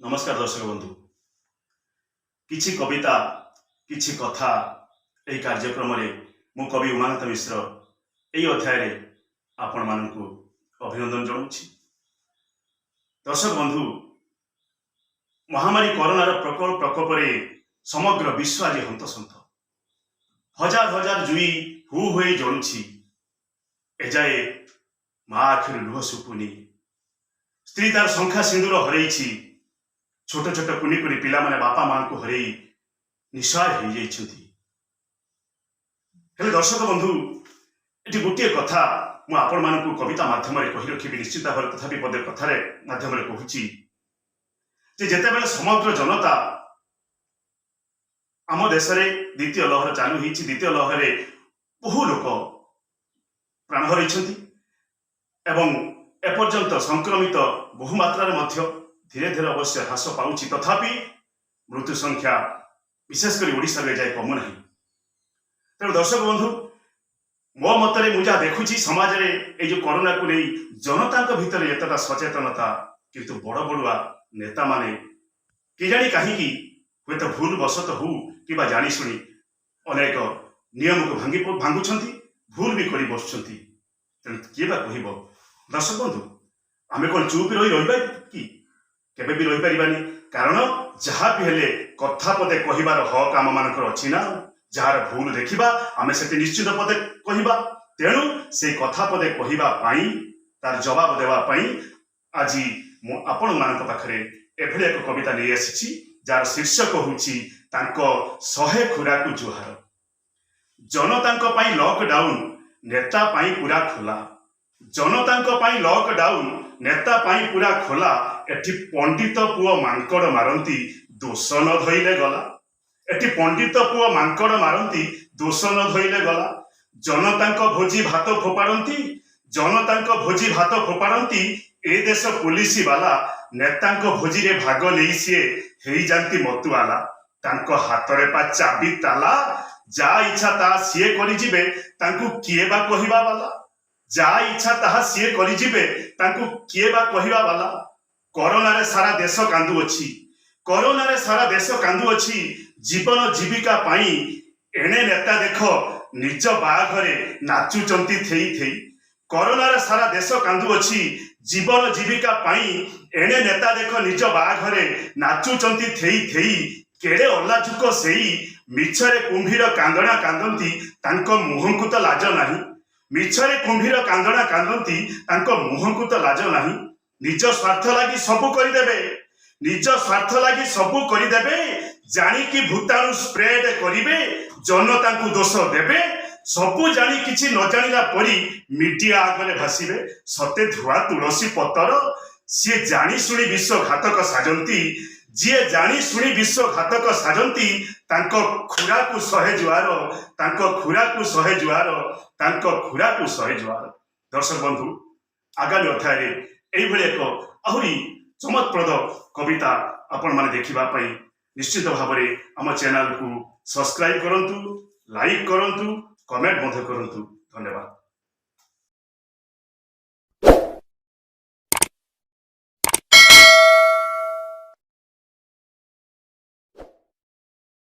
ନମସ୍କାର ଦର୍ଶକ ବନ୍ଧୁ। କିଛି କବିତା କିଛି କଥା ଏହି କାର୍ଯ୍ୟକ୍ରମରେ ମୁଁ କବି ଉମାକାନ୍ତ ମିଶ୍ର ଏହି ଅଧ୍ୟାୟରେ ଆପଣମାନଙ୍କୁ ଅଭିନନ୍ଦନ ଜଣାଉଛି। ଦର୍ଶକ ବନ୍ଧୁ, ମହାମାରୀ କରୋନାର ପ୍ରକୋପରେ ସମଗ୍ର ବିଶ୍ୱ ଆଜି ହନ୍ତସନ୍ତ। ହଜାର ହଜାର ଜୁଇ ହୁ ହୋଇ ଜଳୁଛି। ଏଯାଏ ମା ଆଖିରୁ ଲୁହ ଶୁଖୁନି। ସ୍ତ୍ରୀ ତାର ଶଙ୍ଖା ସିନ୍ଦୁର ହରେଇଛି। ଛୋଟ ଛୋଟ କୁନି କୁନି ପିଲାମାନେ ବାପା ମାଙ୍କୁ ହରେଇ ନିଃସହାୟ ହେଇଯାଇଛନ୍ତି। ହେଲେ ଦର୍ଶକ ବନ୍ଧୁ, ଏଠି ଗୋଟିଏ କଥା ମୁଁ ଆପଣମାନଙ୍କୁ କବିତା ମାଧ୍ୟମରେ କହି ରଖିବି ନିଶ୍ଚିତ ଭାବରେ, ତଥାପି ପଦେ କଥାରେ ମାଧ୍ୟମରେ କହୁଛି ଯେ ଯେତେବେଳେ ସମଗ୍ର ଜନତା, ଆମ ଦେଶରେ ଦ୍ୱିତୀୟ ଲହର ଚାଲୁ ହେଇଛି, ଦ୍ୱିତୀୟ ଲହରରେ ବହୁ ଲୋକ ପ୍ରାଣ ହରାଇଛନ୍ତି ଏବଂ ଏପର୍ଯ୍ୟନ୍ତ ସଂକ୍ରମିତ ବହୁ ମାତ୍ରାରେ ମଧ୍ୟ ଧୀରେ ଧୀରେ ଅବଶ୍ୟ ହ୍ରାସ ପାଉଛି, ତଥାପି ମୃତ୍ୟୁ ସଂଖ୍ୟା ବିଶେଷ କରି ଓଡ଼ିଶାରୁ ଏଯାଏ କମୁନାହିଁ। ତେଣୁ ଦର୍ଶକ ବନ୍ଧୁ, ମୋ ମତରେ ମୁଁ ଯାହା ଦେଖୁଛି, ସମାଜରେ ଏଇ ଯୋଉ କରୋନାକୁ ନେଇ ଜନତାଙ୍କ ଭିତରେ ଏତେଟା ସଚେତନତା, କିନ୍ତୁ ବଡ଼ ବଡ଼ୁଆ ନେତାମାନେ କେଜାଣି କାହିଁକି, ହୁଏତ ଭୁଲ ବଶତଃ ହଉ କିମ୍ବା ଜାଣିଶୁଣି, ଅନେକ ନିୟମକୁ ଭାଙ୍ଗୁଛନ୍ତି, ଭୁଲ ବି କରି ବସୁଛନ୍ତି। ତେଣୁ କିଏ ବା କହିବ? ଦର୍ଶକ ବନ୍ଧୁ, ଆମେ କ'ଣ ଚୁପ୍ ରହିବା କି? କେବେ ବି ରହିପାରିବାନି। କାରଣ ଯାହା ବି ହେଲେ କଥା ପଦେ କହିବାର ହକ୍ ଆମମାନଙ୍କର ଅଛି ନା? ଯାହାର ଭୁଲ ଦେଖିବା, ଆମେ ସେଠି ନିଶ୍ଚିତ ପଦେ କହିବା। ତେଣୁ ସେଇ କଥା ପଦେ କହିବା ପାଇଁ, ତାର ଜବାବ ଦେବା ପାଇଁ ଆଜି ମୁଁ ଆପଣମାନଙ୍କ ପାଖରେ ଏଭଳି ଏକ କବିତା ନେଇ ଆସିଛି, ଯାହାର ଶୀର୍ଷକ ହେଉଛି "ତାଙ୍କ 100 ଖୁରାକୁ ଜୁହାର"। ଜନତାଙ୍କ ପାଇଁ ଲକଡାଉନ, ନେତା ପାଇଁ ପୁରା ଖୋଲା। ଜନତାଙ୍କ ପାଇଁ ଲକଡାଉନ, ନେତା ପାଇଁ ପୁରା ଖୋଲା। ଏଠି ପଣ୍ଡିତ ପୁଅ ମାଙ୍କଡ଼ ମାରନ୍ତି, ଦୋଷ ନ ଧଇଲେ ଗଲା। ଏଠି ପଣ୍ଡିତ ପୁଅ ମାଙ୍କଡ଼ ମାରନ୍ତି, ଦୋଷ ନ ଧଇଲେ ଗଲା। ଜନତାଙ୍କ ଭୋଜି ଭାତ ଫୋପାଡ଼ନ୍ତି, ଜନତାଙ୍କ ଭୋଜି ଭାତ ଫୋପାଡ଼ନ୍ତି ଏ ଦେଶ ପୋଲିସ ବାଲା। ନେତାଙ୍କ ଭୋଜିରେ ଭାଗ ନେଇ ସିଏ ହେଇଯାନ୍ତି ମତୁଆଲା। ତାଙ୍କ ହାତରେ ପା ଚାବି ତାଲା, ଯାହା ଇଚ୍ଛା ତାହା ସିଏ କରିଯିବେ, ତାଙ୍କୁ କିଏ ବା କହିବା ବାଲା? ଯାହା ଇଚ୍ଛା ତାହା ସିଏ କରିଯିବେ, ତାଙ୍କୁ କିଏ ବା କହିବା ବାଲା? କରୋନାରେ ସାରା ଦେଶ କାନ୍ଦୁଅଛି, କରୋନାରେ ସାରା ଦେଶ କାନ୍ଦୁଅଛି ଜୀବନ ଜୀବିକା ପାଇଁ। ଏଣେ ନେତା ଦେଖ ନିଜ ବାହାଘରେ ନାଚୁଛନ୍ତି ଥେଇ ଥେଇ। କରୋନାରେ ସାରା ଦେଶ କାନ୍ଦୁଅଛି ଜୀବନ ଜୀବିକା ପାଇଁ। ଏଣେ ନେତା ଦେଖ ନିଜ ବାହାଘରେ ନାଚୁଛନ୍ତି ଥେଇ ଥେଇ। କେଡ଼େ ଅଲାଜୁକ ସେଇ! ମିଛରେ କୁମ୍ଭୀର କାନ୍ଦଣା କାନ୍ଦନ୍ତି, ତାଙ୍କ ମୁହଁକୁ ତ ଲାଜ ନାହିଁ। ମିଛରେ କୁମ୍ଭୀର କାନ୍ଦଣା କାନ୍ଦନ୍ତି, ତାଙ୍କ ମୁହଁକୁ ତ ଲାଜ ନାହିଁ। ନିଜ ସ୍ୱାର୍ଥ ଲାଗି ସବୁ କରିଦେବେ, ନିଜ ସ୍ୱାର୍ଥ ଲାଗି ସବୁ କରିଦେବେ। ଜାଣିକି ଭୂତାଣୁ ସ୍ପ୍ରେଡ କରିବେ, ଜନତାଙ୍କୁ ଦୋଷ ଦେବେ। ସବୁ ଜାଣି କିଛି ନ ଜାଣିଲା ପରି ମିଡିଆ ଆଗରେ ଭାସିବେ ସତେ ଧୁଆ ତୁଳସୀ ପତର। ସିଏ ଜାଣି ଶୁଣି ବିଶ୍ୱଘାତକ ସାଜନ୍ତି, ଯିଏ ଜାଣି ଶୁଣି ବିଶ୍ୱଘାତକ ସାଜନ୍ତି, ତାଙ୍କ ଖୁରାକୁ 100 ଜୁହାର, ତାଙ୍କ ଖୁରାକୁ 100 ଜୁହାର, ତାଙ୍କ ଖୁରାକୁ 100 ଜୁହାର। ଦର୍ଶକ ବନ୍ଧୁ, ଆଗାମୀ ଅଧ୍ୟାୟରେ ଏଇଭଳି ଏକ ଆହୁରି ଚମତ୍ପ୍ରଦ କବିତା ଆପଣମାନେ ଦେଖିବା ପାଇଁ ନିଶ୍ଚିତ ଭାବରେ ଆମ ଚ୍ୟାନେଲକୁ ସବସ୍କ୍ରାଇବ କରନ୍ତୁ, ଲାଇକ୍ କରନ୍ତୁ, କମେଣ୍ଟ ମଧ୍ୟ କରନ୍ତୁ। ଧନ୍ୟବାଦ।